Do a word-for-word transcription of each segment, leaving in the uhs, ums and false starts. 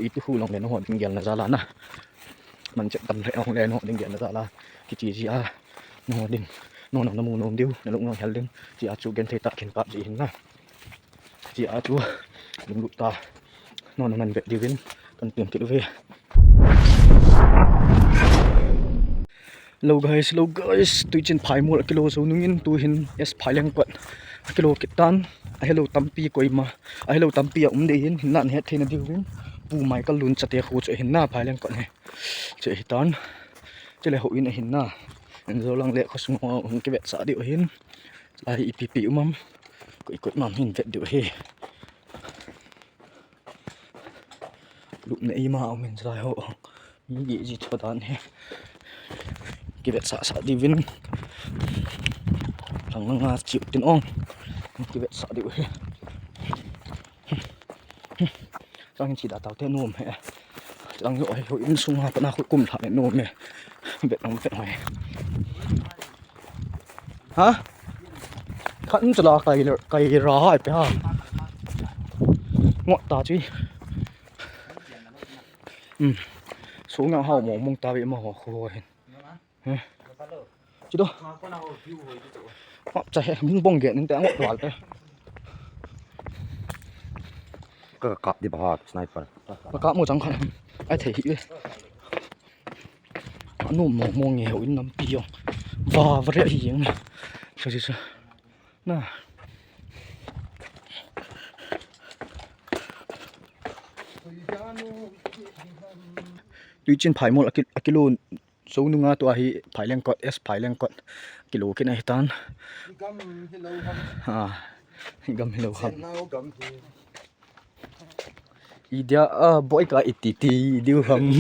Iti hu long le nangho ding gelna jal a na. Manchep tam le long le nangho ding gelna jal a. Kiti ji a. Nangho ding. Nangho namu nom diu, nalung nahel ding. Ti a chu genthei tah khen kap ji hin na. Ti a chu. Lunglut tah. Nangho naman vet diuvin. Kan tem kit uve. Hello guys, hello guys. Tuichin Phaimol akilo jou nungin tuhin S Phailengkot akilo kit tan. Ahilou tampi koima, ahilou tampi aum dei hin, hinlah nahet theina diuvin Pu Michael Lunchate kho chu ahin na, Phailengkot hi. Chu ahi tan. Chule houin ahin na. Injo lang le khosung ho hung kivetsah diu ahin. Lai ipi pi um am. Koi koi mam hin vet diu ahi. Lupna ima um in chulai ho. Mi geh ji tho dan hi. Kivetsah sah diuvin. Lang lang a chiu tin ong. Kivetsah diu hi. Chang chi da tau te nom he. Chang yo he, houin sung a pat na khu kum lha le nom he. Vet ang vet hoi. Ha? Khat in chala kai, kai ra hai pe ha. Ngot ta chi. Um. Sung a hao mong mong ta ve ma ho khu hin. He. Chi do. Map cha he, ming bong ge nin te ngot wal pe. Ka kap di ba ha, sniper. Ka kap mo chang khan. Ai thei hi ve. Anu mo mo nge houin nampi jong. Ba, va re hi jeng. Sa, sa, sa. Na. Tuichin Phaimol aki-, akilo jou nunga tua hi Phailengkot, S Phailengkot. Kilo kin ahi tan. Gam hilou ham. Ha. Gam hilou ham. Senau gam hi. Idia, ah, boi ka iti ti diu ham.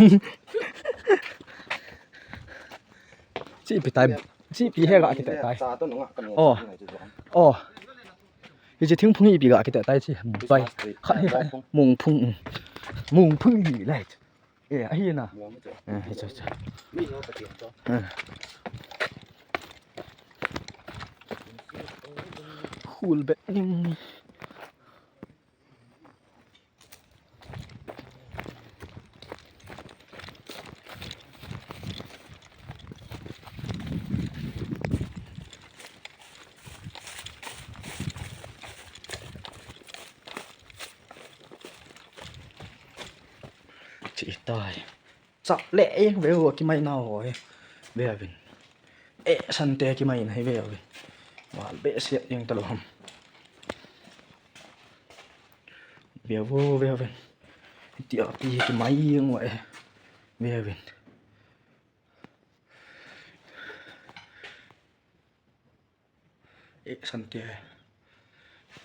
Chi pi tai, chi pi he ga kite tai. Oh. Oh. Hiche thingphung ipi ga kite tai chi. Bai. Khat hi khat. Mungphung. Mungphung hi lai. Eh, ahi na. Eh, hiche, hiche. Eh. Khul bet ning. Chi tai. Chap le jeng ve u, kimai nau ho hi. Veuvin. Eh, sante kimai na hi veuvin. Val behseh jeng talou ham. Veu, veuvin. Tia pi kimai jeng ve. Veuvin. Eh, sante.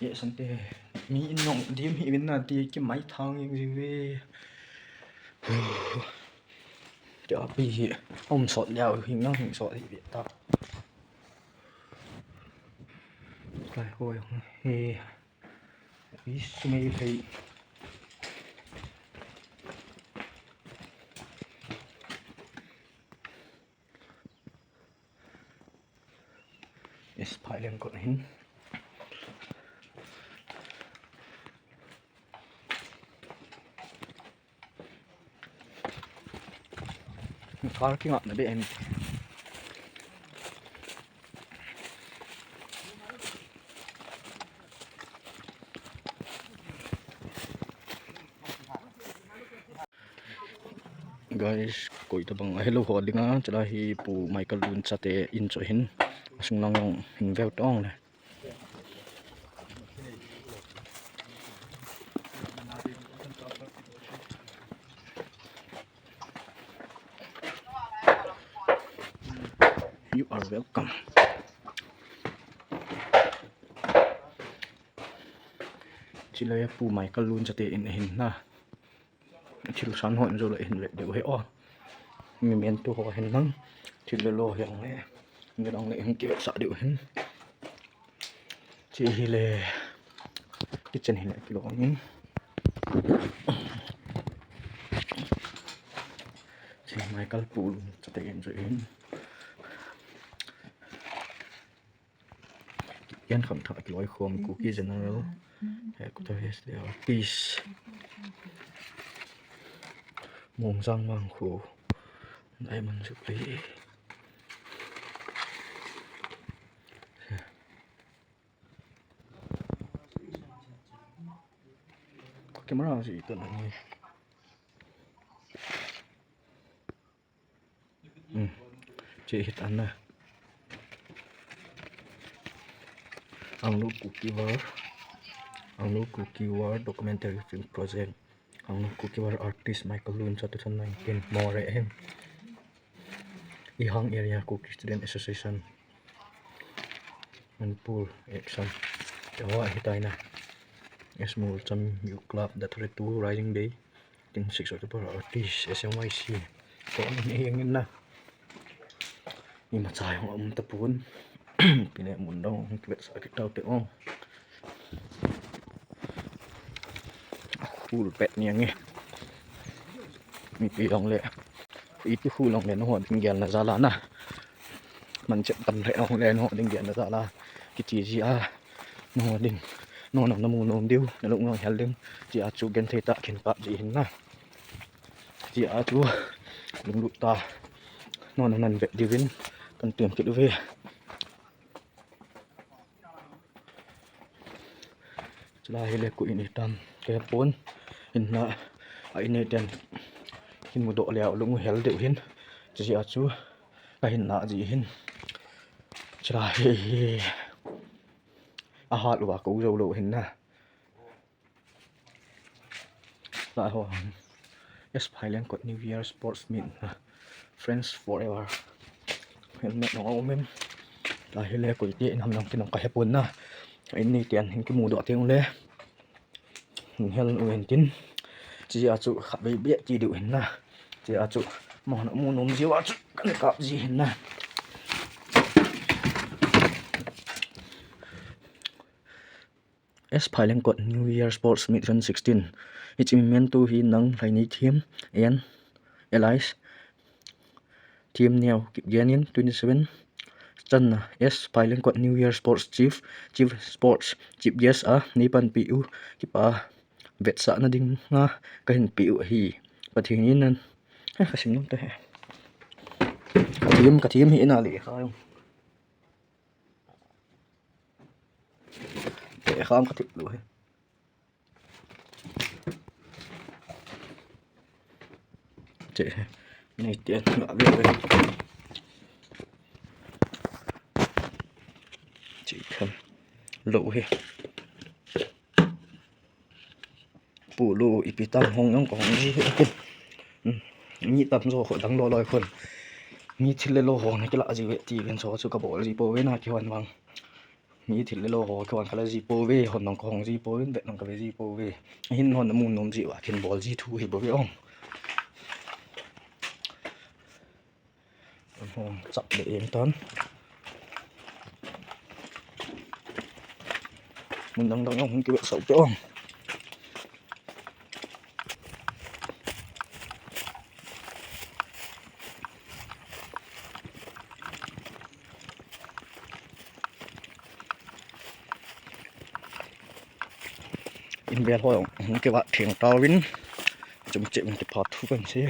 Eh, sante. Mi in nong dim hi vin na ti kimai thang jeng ji ve. Tia pi hi. Um sot leu hi nang hing sot hi ve ta. Lai hoi hong he. Isumei lei. Yes, Phailengkot hin. Car kingah na be em. Guys, koi tabang ahilou ho dinga, chulai hi Pu Michael Lunchate in chu hin, asung lang jong hin veu tong le. You are welcome. Chulai Pu Michael Lunchate in ahin na. Thil san hon jo le hin vet diu hi o. Memento ho hin lang. Thil le lo hi ang le. Ni lang le hin kivetsah diu hin. Chi hi le. Kitchen hi le kilo ngin. Chi Michael Pu Lunchate in jo hin. Yan kham thah kiloi khom Kuki General Headquarter S D R. Peace. Mongzang Mangkhu. Diamond Jubilee. Camera si itu nani. Hmm. Cih hit ana. Anglo Kuki War. Anglo Kuki War documentary film project. Anglo Kuki War artist Michael Lun cha two thousand nineteen. More him. Ihang Area Kuki Student Association. Manipur action. Jawa hitaina. Esmol Cham Youth Club, the thirty-two Rising Day. Tin six October artist S M Y C. Ko ni engin na. Ni ma chai hong um tapun. Pine mun dong hong kivet sa kitau te ong. Hul pet ni ange. Mi pi long le. Iti hul long le no hon tingel na jala na. Man chep tam le long le no tingel na jala. Kiti ji a. No ding. No nam namu nom diu. Na lung no hel ding. Ji a chu gen thei ta kin kap ji hin na. Ji a chu lunglut ta. No nam nan bet diu vin. Kan tem kit uve. Chulai hile ku ini tam. Ke pon. Inna. A ini ten. Hin mu do le lung hel diu hin. Ji a chu. Ka hin na ji hin. Chulai hi. A hat uva ko jo lo hin na. Lai ho. Yes, Phailengkot New Year Sports Meet na. Friends Forever. Helmet no um em. Lai hile ko iti in ham nang kinong ka hepun na. Ini tian hin kimu do ting le. Hel u en tin. Ji a chu kha be be ti diu hin na. Ji a chu mo na mu nom ji wa chu kan kap ji hin na. S Phailengkot New Year Sports Meet twenty sixteen. Hiche memento hi nang Lainei Thiem and allies Thiem Neo Kipgen in twenty-seven. Channa S Phailengkot New Year Sports Chief, Chief Sports, Chief Guest a nei panpi u kipa vetsahna dinga kahin pe u ahi. Pathen in nan. Eh, ka sim nom te he. Ka thiem, ka thiem hi ina le kha jong. Te kham ka thip lou hi. Che. Nei te nga ve ve. Che kham. Lou hi. Pu lu ipi tam hong jong ka hong ji hi. Hmm. Mi tam jo kho dang lo loi khun. Mi thil le lo ho na kila ji ve ti ven so chu ka bol ji po ve na kihon vang. Mi thil le lo ho kihon kala ji po ve, hon nong ka hong ji po ve, vet nong ka ve ji po ve. Hin hon na mun nom ji wa kin bol ji thu hi bo ve ong. Hong chap le eng tan. Mun dang dang hong ki vet sau pe ong. In bel ho hung kivat theng tauvin, chum che un kipha thu kan se.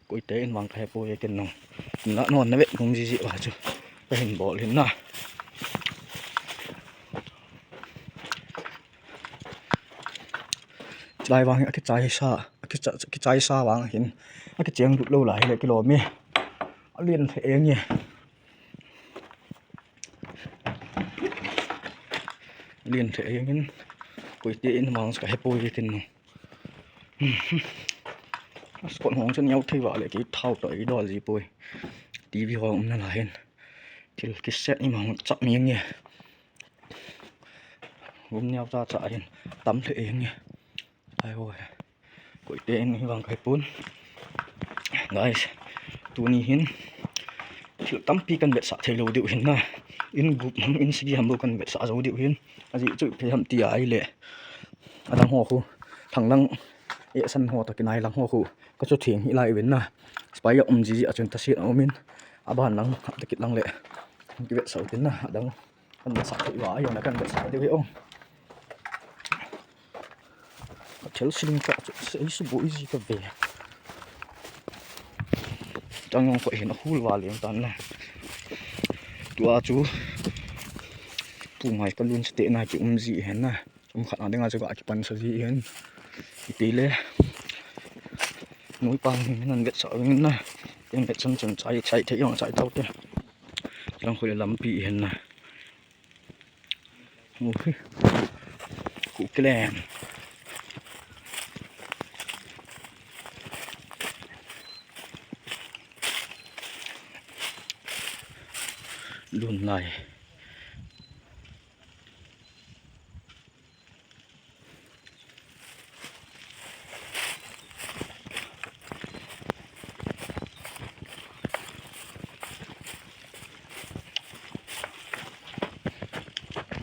Koite in vang ka hepoi e ken nung. Na non na vet nung jiji uva chu ka hin bol hin na. Chulai vang hi akichai sa, akicha-, kichai sa vang hin, akicheng lut lou lai hile kilom e. Alien the eng e. Alien the eng in, koite in vang ka hepoi e ken nung. Sport hong chen yau thei vale kei thau to i dol ji poi. T V hong um na la hin. Thil kiset ni mang chak mi nge. Gum niau cha cha hin tam the eng nge. Ai ho. Koite in hi vang kai pun. Guys, tuni hin thil tampi kan vetsah thei lou diu hin na. In gup ham, in sigi ham lou kan vetsah jou diu hin. Ajeh chu ipi ham ti ahile, adang ho khu, thang lang, eh, san ho toh kinai lang ho khu, ka chu theng hi lai uvin na. Spy a um jiji a chun tasit a um in, aban lang, hapta kit lang le. Kivetsah u tin na, adang kan vetsah thei uva, ajona kan vetsah diu ahi o. Ka thil siling ka chu, ei subu iji ka ve. Chang jong ko hin ahul val jeng tan na. Tua chu, pu ngai ka lun sate na ki um ji hen na. Chom khat na dinga chu ka kipan sa ji hen. Ipi le. Nui pa hin nan vetsah uvin na. Ken vetsah chun chai, chai thei jong chai tau te. Lang khoi le lampi hen na. Ui. Kuklen. Lun lai.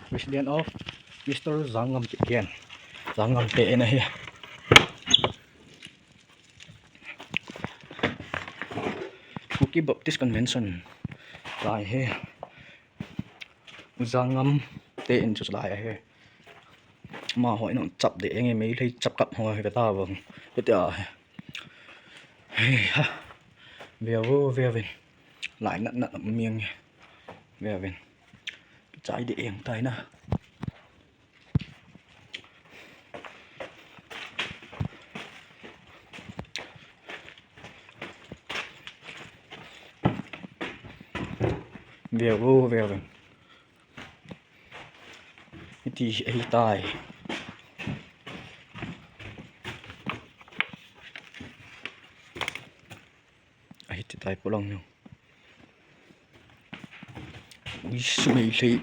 Resident of Mister Jangngam Kipgen. Jangngam te in ahi. Kuki Baptist Convention. Lai hi. Jangngam te in chu lai ahi. Amaho in chap de enge, Meitei chap kap ho hi ka ta vang. Ka ta hi. Hei ha. Veu, veu vin. Lai nat nat miang. Veu vin. Chai de eng tai na. Veu, veu vin. Hiti ahi tai. Ahi ti tai polang nung. Ui, sumei lei.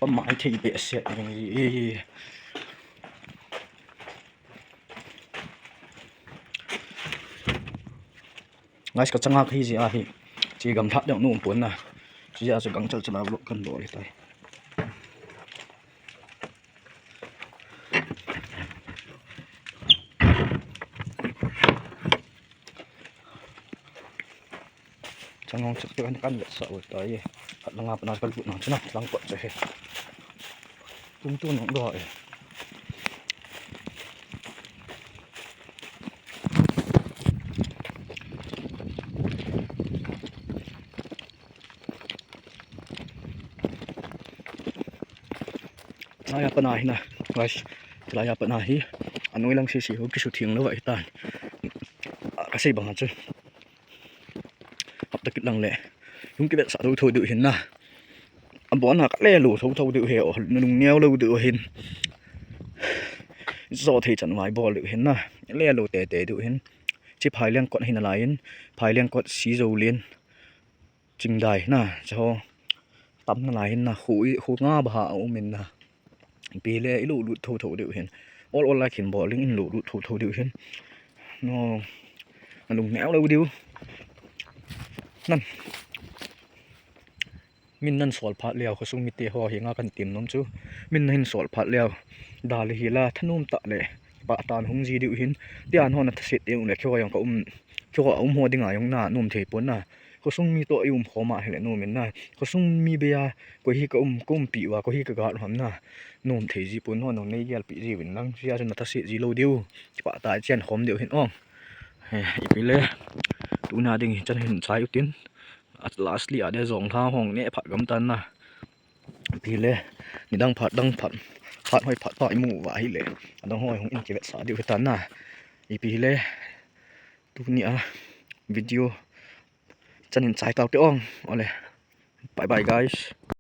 Pamai thei behseh nung e. Guys, ka changa ka hi jeh ahi. Chi gamlhat deuh nu um pon na. Chi a chu gangchal chala vlog kan bol hi tai. Chang jong chak te kan, kan vetsah u tai. Khat langa pat na ka lut na chu na, lang pat chu hi. Tum tu nung doh e. Chulai a pat na hi na, guys. Chulai a pat na hi. Anoi lang sese ho kisutheng lou ahi tan. A, ka sei bang a chu. Hapta kit lang le. Hung kivetsah thotho diu hin na. Abon a ka le lou thotho diu hi o. Nung neo lou diu hin. Jo thei chan vai bol diu hin na. Le lou tete diu hin. Chi Phaileng kot hi nalai in. Phaileng kot si jo lin. Chingdai na, chaho. Tam nalai hin na, khu i, khu nga ba ha um in na. Ipi le, i lou lut thotho diu hin. Ol ol lai khin bol ding in lou lut thotho diu hin. No, nalung neo lou diu. Nan. Min nan sol phat leu, khosung mite ho hi nga kan tim nom chu. Min na hin sol phat leu. Da le hi la, thanom tah le. Pah tan hung ji diu hin. Tian ho na thaset diu le, kho jong ka um. Kho a um ho dinga jong na, nom thei pon na. Khosung mi toh i um khom a hile nom in na. Khosung mi bea, koi hi ka um, ka umpi uva, koi hi ka gat ham na. Nom thei ji pon ho, nong nei gelpi ji uvin lang. Sia chu na thaset ji lou diu. Kipah tah a chen khom diu hin ong. He, ipi le. Tuna ding hi chan hin chai u tin. At lastly, a de jong lha hong ne phat gam tan na. Ipi le. Nidang phat, dang phat. Phat hoi phat pa i mu uva hile. Adang hoi hung in kivetsah diu hi tan na. Ipi le. Tuni a video chan in chai tau te ong. Ole. Bye bye, guys.